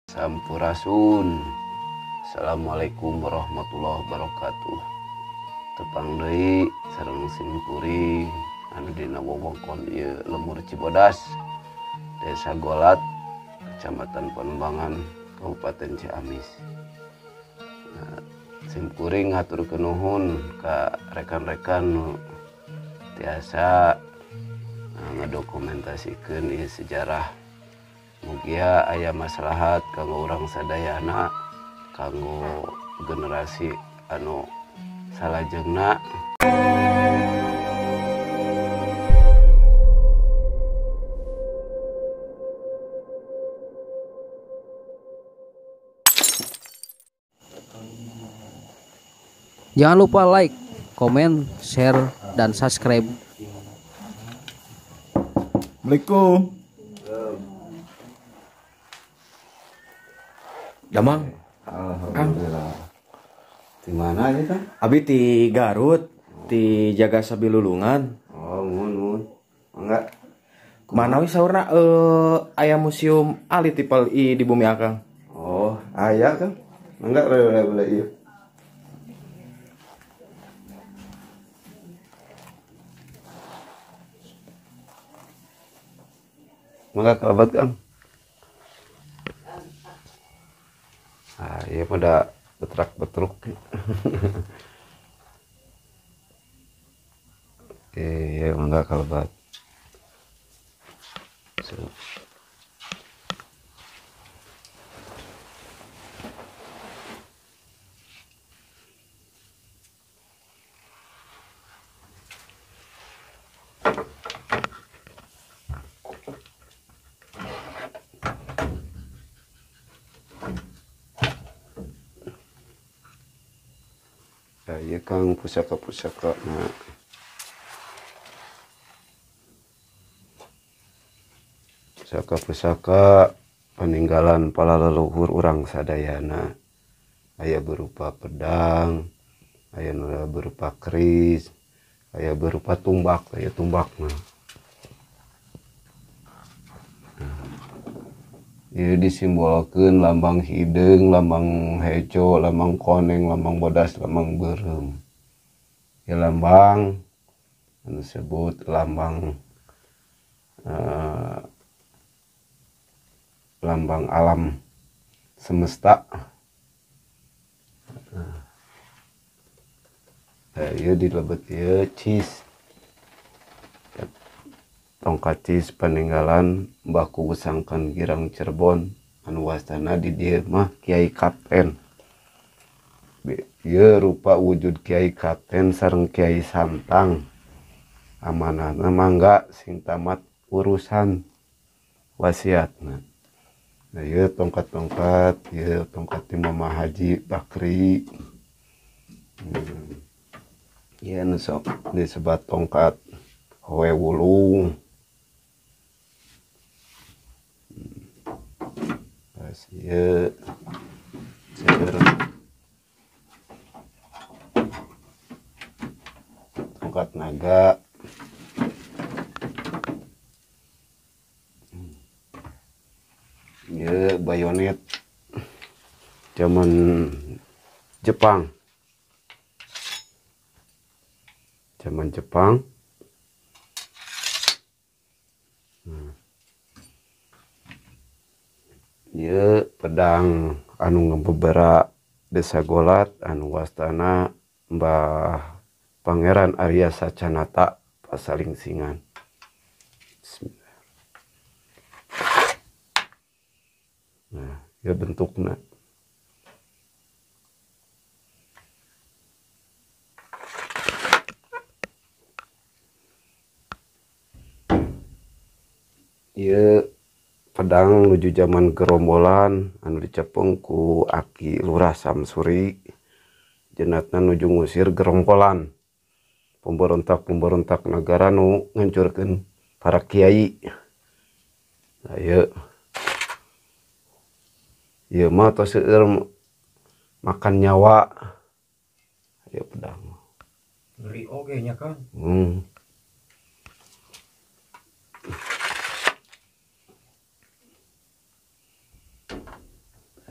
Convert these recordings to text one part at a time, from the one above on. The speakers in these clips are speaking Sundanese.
Sampurasun. Assalamualaikum warahmatullahi wabarakatuh. Tepang deui sareng simkuring anu dina wewengkon ieu Lembur Cibodas, Desa Golat, Kecamatan Panumbangan, Kabupaten Ciamis. Nah, simkuring haturkeun nuhun ka rekan-rekan nu tiasa ngadokumentasikeun ieu sejarah. Mugia aya maslahat kanggo urang sadayana, kanggo generasi anu salajengna. Jangan lupa like, komen, share, dan subscribe. Assalamualaikum. Damang. Alhamdulillah. Di mana ya, Kang? Abi di Garut, di Jaga Sabilulungan. Oh, mun. Enggak. Manawi saurna aya museum alit tipel I di bumi Akang. Oh, aya, Kang. Enggak boleh ieu. Mangga kerabat, Kang. Ah, iya pada betrak-betruk. Iya, mangga kalabat. So. Iya Kang, pusaka-pusaka. Nah, pusaka-pusaka peninggalan para leluhur urang sadayana. Aya berupa pedang, aya berupa keris, aya berupa tumbak, aya tumbak mah. Ieu disimbolkeun lambang hideung, lambang hejo, lambang koneng, lambang bodas, lambang beureum. Ieu lambang anu disebut lambang lambang alam semesta. Nah, ieu dilebet ieu cis. Tongkat cis peninggalan Mbah Kuwu Sangkan Girang Cirebon anu wastana di dieu mah Kiai Kapten. Ieu rupa wujud Kiai Kapten sareng Kiai Santang. Amanahna mangga sing tamat urusan wasiatna. Nah, ieu tongkat-tongkat, ieu tongkat ti Mama Haji Bakri. Ieu anu sok disebat tongkat Hoe Wulung. Ieu tongkat naga. Ieu bayonet zaman Jepang. Zaman Jepang. Ieu pedang anu ngebebera Desa Golat anu wastana Mbah Pangeran Arya Sacanata Pasalingsingan. Bismillah. Nah, ieu bentukna. Ieu pedang nuju zaman gerombolan anu dicepeng ku Aki Lurah Samsuri, jenatna nuju ngusir gerombolan pemberontak-pemberontak negara nu ngancurkeun para kiai. Nah, ieu ieu mah tos seueur makan nyawa. Ieu pedang ngeri oge nya, Kang.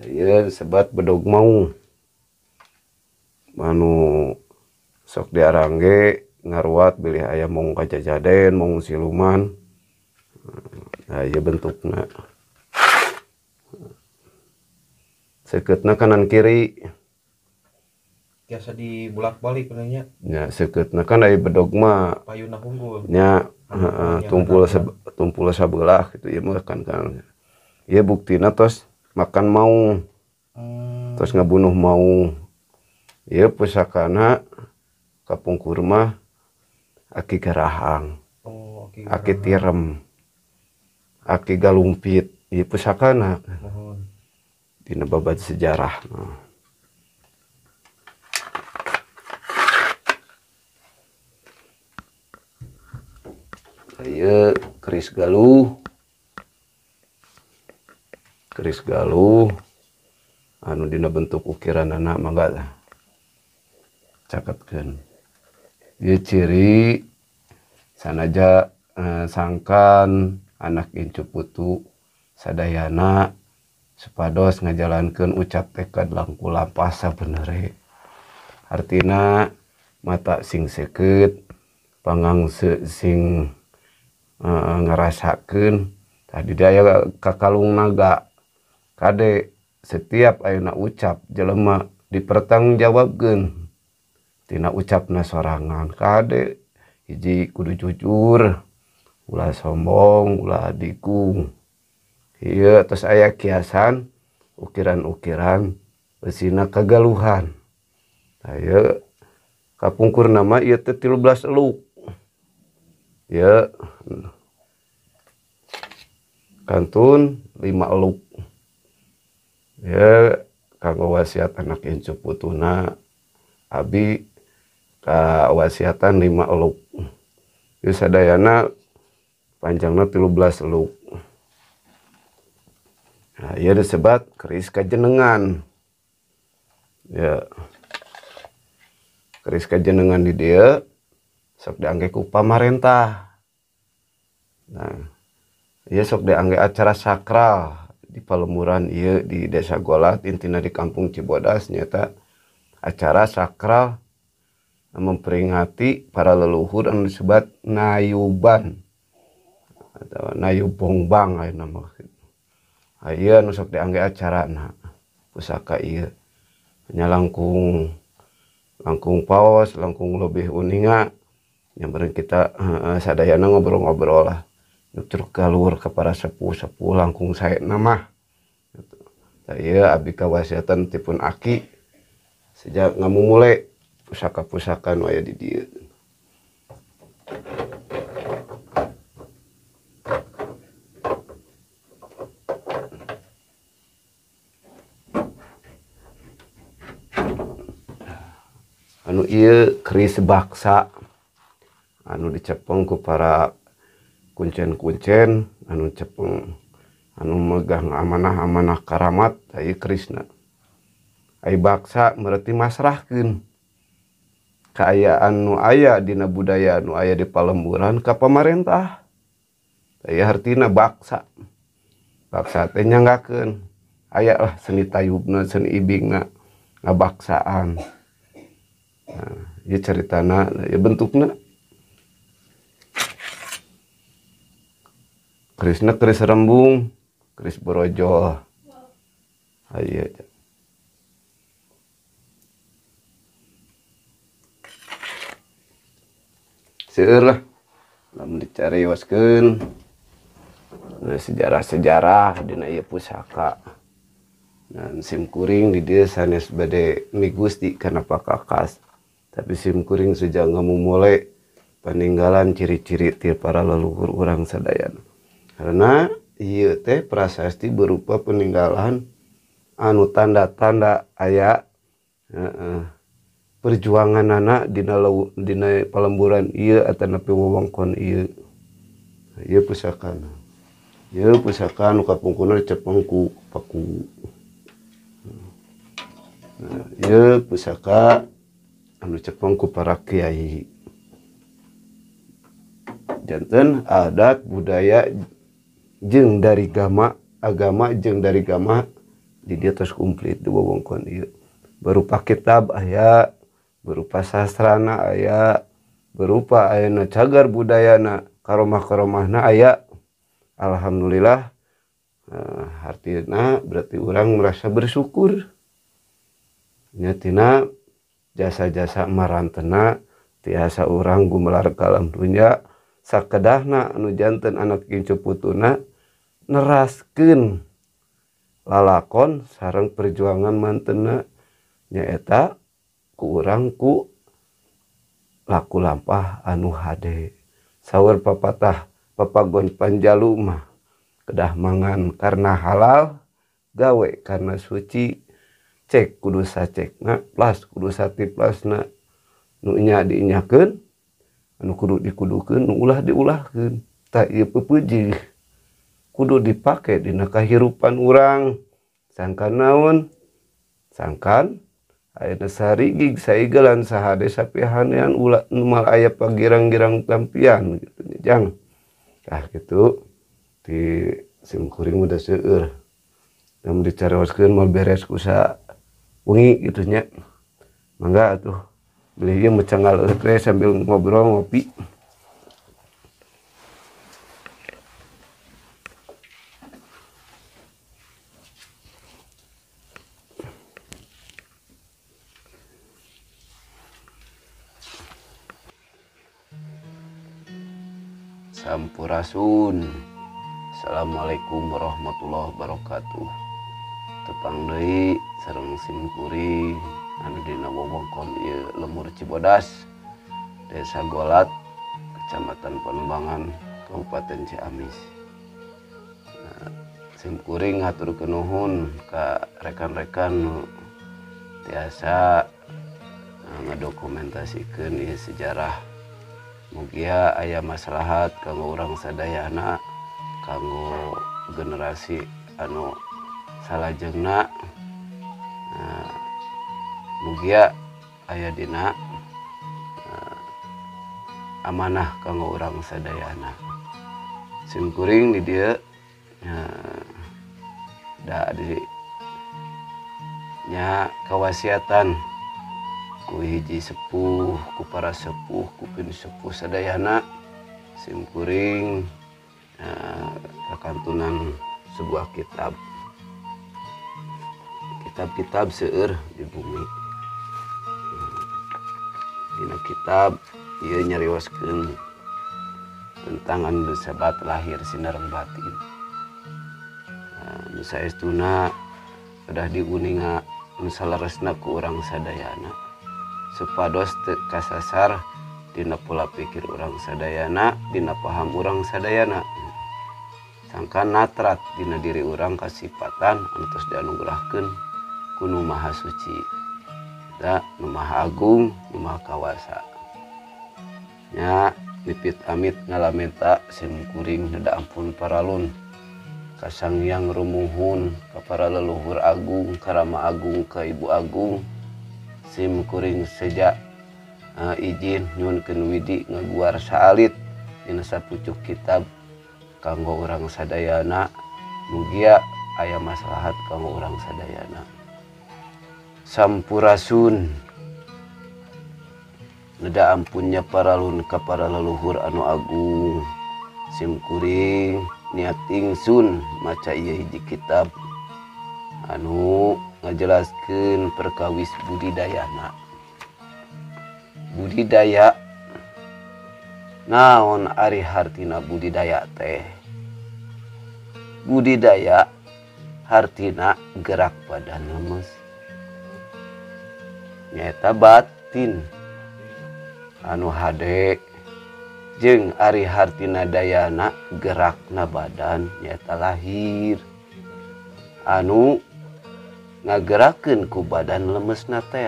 Ieu disebat bedog maung. Anu sok diarangge ngaruat bilih aya maung kajajaden, maung siluman. Nah, ieu bentukna. Sekeutna kanan kiri. Biasa dibulak-balik nya. Nya sekeutna kan aya bedog mah payuna unggul. Nya heeh, tumpul sabelah kitu ieu mah kan kan. Ieu buktina tos makan maung. Tos ngabunuh maung. Ieu pusakana kapungkur mah Aki Garahang. Oh, Aki Tirem. Aki Galumpit. Ieu pusakana. Mohon. Dina babad sejarah. Ieu keris Galuh. Keris Galuh anu dina bentuk ukiranana mangga tah. Caketkeun. Ieu ciri sanaja sangkan anak incu putu sadayana supados ngajalankeun ucap tekad langkung lampah sabenere. Artina mata sing seukeut, pangangse sing ngarasakeun. Tadi daya kakalung naga. Kade setiap ayeuna ucap jelema dipertanggungjawabkeun tina ucapna sorangan. Kade hiji kudu jujur, ulah sombong, ulah adigung. Ieu tos aya kiasan ukiran-ukiran eusina kagaluhan. Tah ieu kapungkur nama ieu teh 13 eluk. Ieu kantun 5 eluk. Ieu kanggo wasiat anak incu putuna abi ka wasiatan 5 eluk. Ieu sadayana panjangna 13 eluk. Nah, ieu disebat keris kajenengan. Ya. Keris kajenengan di dieu sok diangge ku pamarentah. Nah, ieu sok diangge acara sakral di palemuran ieu di Desa Golat, intina di Kampung Cibodas nyata acara sakral memperingati para leluhur anu disebat Nayuban atau Nayubongbang ayeuna mah. Ieu anu sok diangge acarana pusaka ieu nya langkung langkung paos, langkung lebih uninga nya bareng kita sadayana ngobrol-ngobrol lah. Nutur galur ka para sepuh-sepuh langkung saena mah. Tah ieu abi kawasiatan tipun aki sejak ngamumule pusaka-pusaka nu aya di dieu. Anu ieu keris baksa anu dicepeng ku para kuncen-kuncen anu cepeng anu megang amanah-amanah karamat ieu kerisna. Ai baksa berarti masrahkeun kaayaan nu aya dina budaya nu aya di palemburan ka pamarentah. Ieu hartina baksa. Baksa teh nyanggakeun aya lah seni tayubna, seni ibingna ngabaksaan. Nah, ieu caritana, ieu bentukna. Kerisna keris rembung, keris borojol. Ieu. Seueur lah lamun dicarioskeun sejarah-sejarah dina ieu pusaka. Dan sim kuring di dieu sanes bade migusti kana pakakas. Tapi sim kuring sejak ngamumule peninggalan ciri-ciri ti para leluhur urang sadayana. Karena ieu teh prasasti berupa peninggalan anu tanda-tanda aya perjuanganana dina palemburan ieu atanapi wewengkon ieu. Ieu pusakana. Ieu pusaka nu kapungkurna dicepeng ku paku. Nah, ieu pusaka anu cepeng ku para kiai. Janten adat budaya jeung dari agama jeung dari gama Di dieu tos komplit di wewengkon ieu. Berupa kitab aya, berupa sastrana aya, berupa ayeuna cagar budayana, karomah-karomahna aya. Alhamdulillah. Artinya berarti orang merasa bersyukur. Nya tina jasa-jasa marantena tiasa urang gumelar ka alam dunya sakedahna anu janten anak incu putuna neraskeun lalakon sareng perjuangan mantena nyaeta ku urang ku laku lampah anu hade. Saur papatah papagon Panjalu mah kedah mangan karena halal, gawe karena suci, cek kudu sacekna plus kudu satiplasna, nu nya diinyakeun, anu kudu dikudukeun, nu ulah diulahkeun. Tah ieu pepeujeuh kudu dipake dina kahirupan urang. Sangkan naon? Sangkan ayeuna sarigig saigelan sahade sapihanean ulah nu mal aya pagirang-girang tampian gitu jang. Tah kitu di simkuring udah seueur. Namun dicaroskeun moal beres ku sawengi gitu nya. Mangga atuh beli ieu mecengal eueuh teh sambil ngobrol ngopi. Sampurasun. Assalamualaikum warahmatullahi wabarakatuh. Tepang deui sareng simkuring anu dina wewengkon ieu Lembur Cibodas, Desa Golat, Kecamatan Panumbangan, Kabupaten Ciamis. Nah, simkuring haturkeun nuhun ka rekan-rekan nu tiasa ngadokumentasikeun ieu sejarah. Mugia aya maslahat kanggo urang sadayana, kanggo generasi anu salajengna. Nah, mugia aya dina amanah kanggo urang sadayana. Simkuring di dieu da di nya kawasiatan ku hiji sepuh, ku para sepuh, ku pin sepuh sadayana. Simkuring kakantunan sebuah kitab. Kitab-kitab seueur di bumi. Dina kitab ieu nyarioskeun tentang anu disebat lahir sinareng batin. Nu saestuna kedah diuninga nu saleresna ku urang sadayana, supados teu kasasar dina pola pikir urang sadayana, dina paham urang sadayana. Sangkan natrat dina diri urang kasipatan anu tos dianugerahkeun ku Nu Maha Suci, da Nu Maha Agung, Nu Maha Kawasa. Nya mipit amit ngalamenta simkuring neda ampun paralun ka Sang Hyang Rumuhun, ka para leluhur agung, ka Rama Agung, ka Ibu Agung. Simkuring seja izin nyuhunkeun widi ngaguar saalit dina sapucuk kitab kanggo urang sadayana. Mugia aya maslahat kanggo urang sadayana. Sampurasun. Neda ampunnya paralun ka para leluhur anu agung. Simkuring niat ingsun maca ieu hiji kitab anu ngajelaskeun perkawis budidayana. Budidaya naon ari hartina budidaya teh? Budidaya hartina gerak badan lemes, nyaeta batin anu hade, jeung ari hartina dayana gerakna badan nyaeta lahir anu ngagerakeun ku badan lemesna teh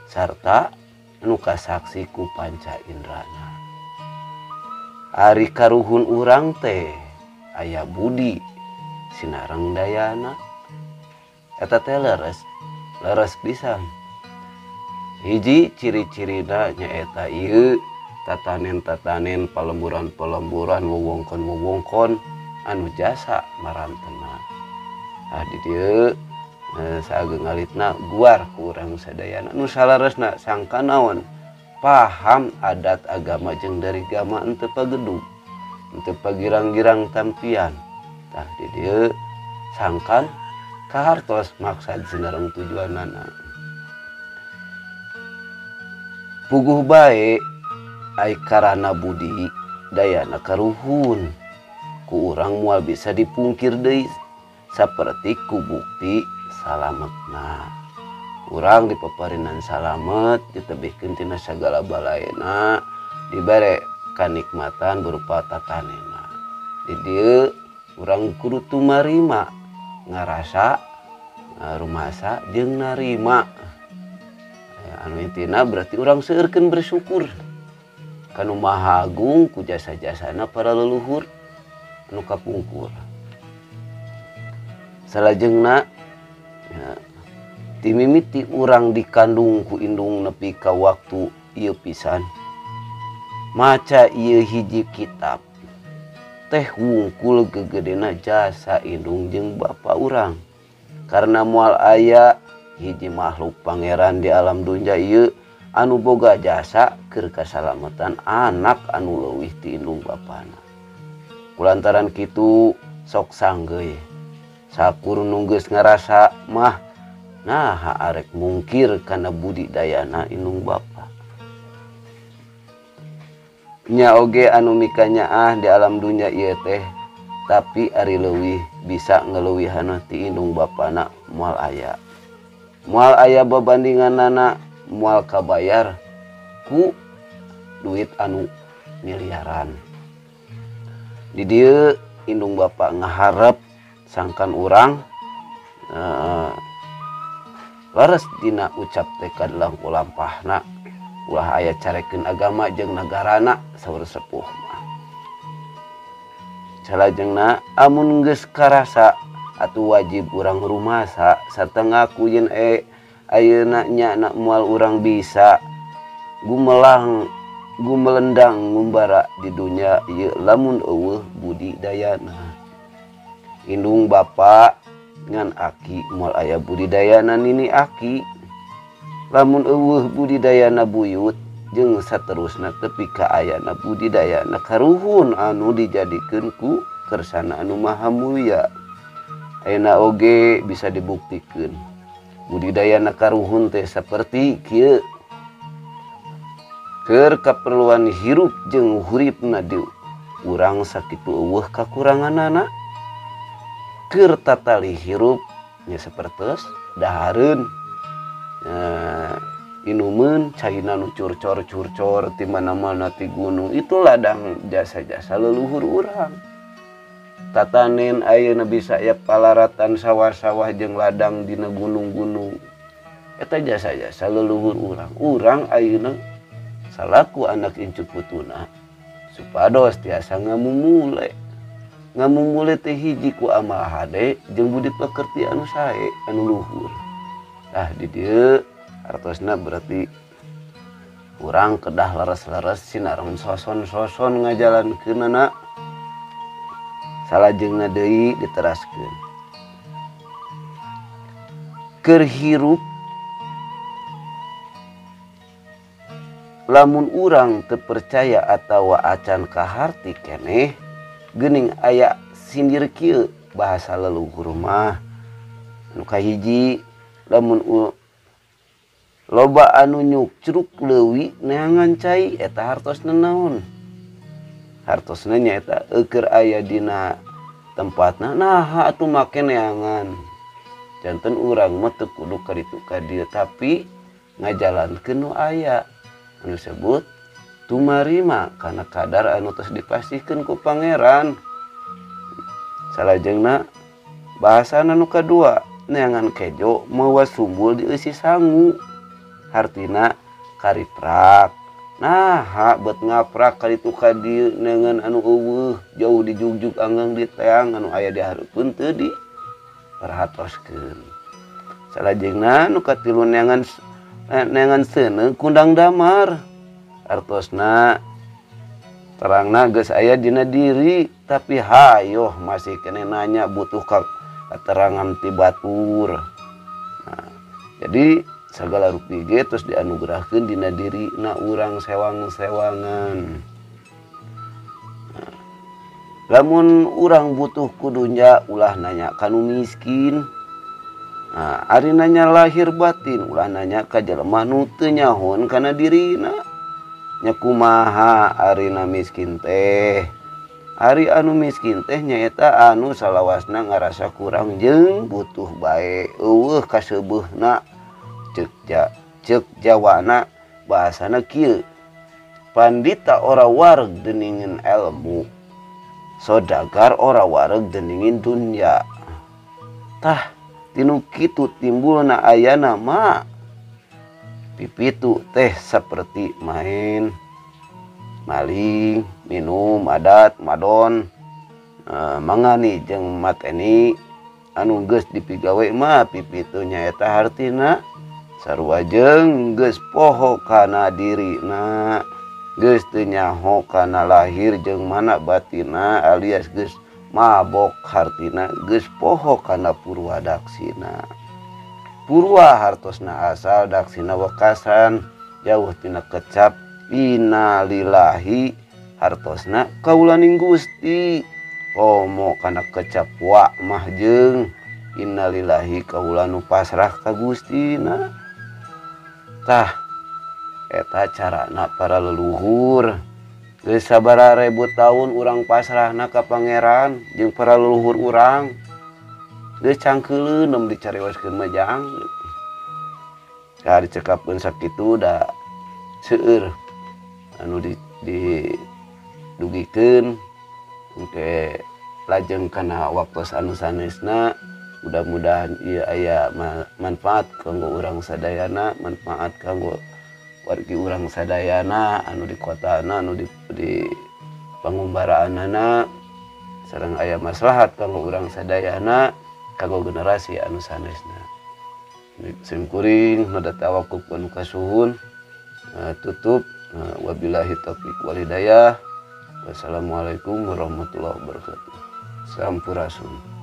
sarta anu kasaksi ku panca indrana. Ari karuhun urang teh aya budi sinareng dayana, eta teh leres leres pisan. Hiji ciri-cirina nyaeta ieu tatanen-tatanen, palemburan-palemburan, wewengkon-wewengkon anu jasa marantena. Nah, di dieu saageng alitna guar ku urang sadayana nu salaresna sangka naon paham adat agama jeung dari gama henteu pagedug henteu pagirang-girang tampian. Tah di dieu sangkan kahartos maksad sinareng tujuanana. Puguh bae ai karana budi dayana karuhun ku urang moal bisa dipungkir deui saperti ku bukti salametna. Urang dipaparinan salamet ditebihkeun tina sagala balaena dibere kanikmatan berupa tatanena. Di dieu urang kudu tumarima ngarasa rumasa jeung narima. Anu intina berarti urang seueurkeun bersyukur kanu Maha Agung ku jasa-jasana para leluhur anu kapungkur. Salajengna ya, timimiti urang dikandung ku indung nepi ka waktu ieu pisan maca ieu hiji kitab teh wungkul gegedena jasa indung jeung bapa urang karena moal aya hiji makhluk pangeran di alam dunya ieu anu boga jasa keur kasalamatan anak anu leuwih ti indung bapana. Kulantaran kitu sok sanggeuy sakur nu geus ngarasa mah naha arek mungkir kana budi dayana indung bapa. Nya oge anu mikanyaah di alam dunya ieu teh tapi ari leuwih bisa ngeleuwihana ti indung bapana moal aya. Moal aya babandinganana moal kabayar ku duit anu miliaran. Di dieu indung bapa ngaharep sangkan urang leres dina ucap tekad langku lampahna ulah aya carekeun agama jeung nagarana saur sepuh mah. Salajengna amun geus karasa atuh wajib urang rumasa sarta ngaku yen ayeuna nya moal urang bisa gumelang gumelendang ngumbara di dunya ieu lamun eueuh budi dayana. Indung bapa ngan aki moal aya budidayana nini aki lamun eueuh budidayana buyut jeung saterusna tepi ka ayana budidayana karuhun anu dijadikeun ku kersana anu maha mulia. Ayeuna oge bisa dibuktikeun budidayana karuhun teh saperti kieu keur kaperluan hirup jeung huripna di urang sakitu eueuh kakuranganana keur tatali hirup nya sapertos dahareun inumeun caina nu curcor-curcor ti mana-mana ti gunung itu ladang jasa-jasa leluhur urang. Tatanen ayeuna bisa aya palaratan sawah-sawah jeung ladang dina gunung-gunung eta jasa-jasa leluhur urang. Urang ayeuna salaku anak incu putuna supados tiasa ngamumule. Ngamumule teh hiji ku amal hade jeung budi pekerti anu sae anu luhur. Tah di dieu artosna berarti urang kedah leres-leres sinareng soson-soson ngajalankeunana. Salajengna deui diteraskeun keur hirup lamun urang teu percaya atawa acan kaharti keneh geuning aya sindir kieu bahasa leluhur mah. Anu kahiji lamun loba anu nyukcruk leuwi neangan cai eta hartosna naon? Hartosna nyaeta eueur aya dina tempatna naha atuh make neangan. Janten urang mah teu kudu ka ditu ka dieu tapi ngajalankeun nu aya anu sebut tumarima kana kadar anu tos dipasihkeun ku pangeran. Salajengna bahasana nu kadua neangan kejo mawa sumbul dieusi sangu hartina kariprak. Nah, bet ngaprak kali itu ka dieu neangan anu eueuh jauh dijugjug anggang di teang anu aya di hareupeun teu di perhatoskeun. Salajengna nu katilu neangan neangan seuneu kundang damar artosna terangna geus aya dina diri tapi hayoh masih kene nanya butuh keterangan ti batur. Jadi segala rupi ge terus dianugerahkeun dina dirina urang sewang-sewangan. Nah, lamun urang butuh ku dunya ulah nanya ka nu miskin. Nah, ari nanya lahir batin ulah nanya ka jelema nu teu nyahoan kana dirina. Nya kumaha arina miskin teh? Ari anu miskin teh nyaeta anu salawasna ngarasa kurang jeung butuh bae, eueuh kaseubeuna. Cek Jawana bahasana kieu, pandita ora wareg deuningin ilmu, sodagar ora wareg deuningin dunya. Tah tinu kitu timbulna ayana mah pipitu teh seperti main maling, minum, adat, madon, mangani jeung mateni anu geus dipigawe mah pipitu nyaeta hartina sarua jeung geus poho kana dirina, geus teu nyaho kana lahir jeung mana batina alias geus mabok hartina, geus poho kana purwa daksina. Purwa hartosna asal, daksina wekasan, jauh tina kecap innalillahi hartosna kaulaning Gusti. Komo kana kecap wa mah jeung innalillahi kaula nu pasrah ka Gustina. Tah eta carana para leluhur. Geus sabaraha ribu tahun urang pasrahna ka pangeran jeung para leluhur urang. Geus cangkeuleun nem dicarioskeun mah jang. Tah dicekapkeun sakitu da seueur anu didugikeun engke lajeng kana waktos anu sanesna. Mudah-mudahan ieu aya manfaat kanggo urang sadayana, manfaat kanggo wargi urang sadayana anu di kotana, anu di pangumbaraanana, sareng aya maslahat kanggo urang sadayana, kanggo generasi anu sanesna. Sim kuring nu tawakuf anu kasuhun, tutup, wabillahi taufik wal hidayah. Wassalamualaikum warahmatullahi wabarakatuh. Sampurasun.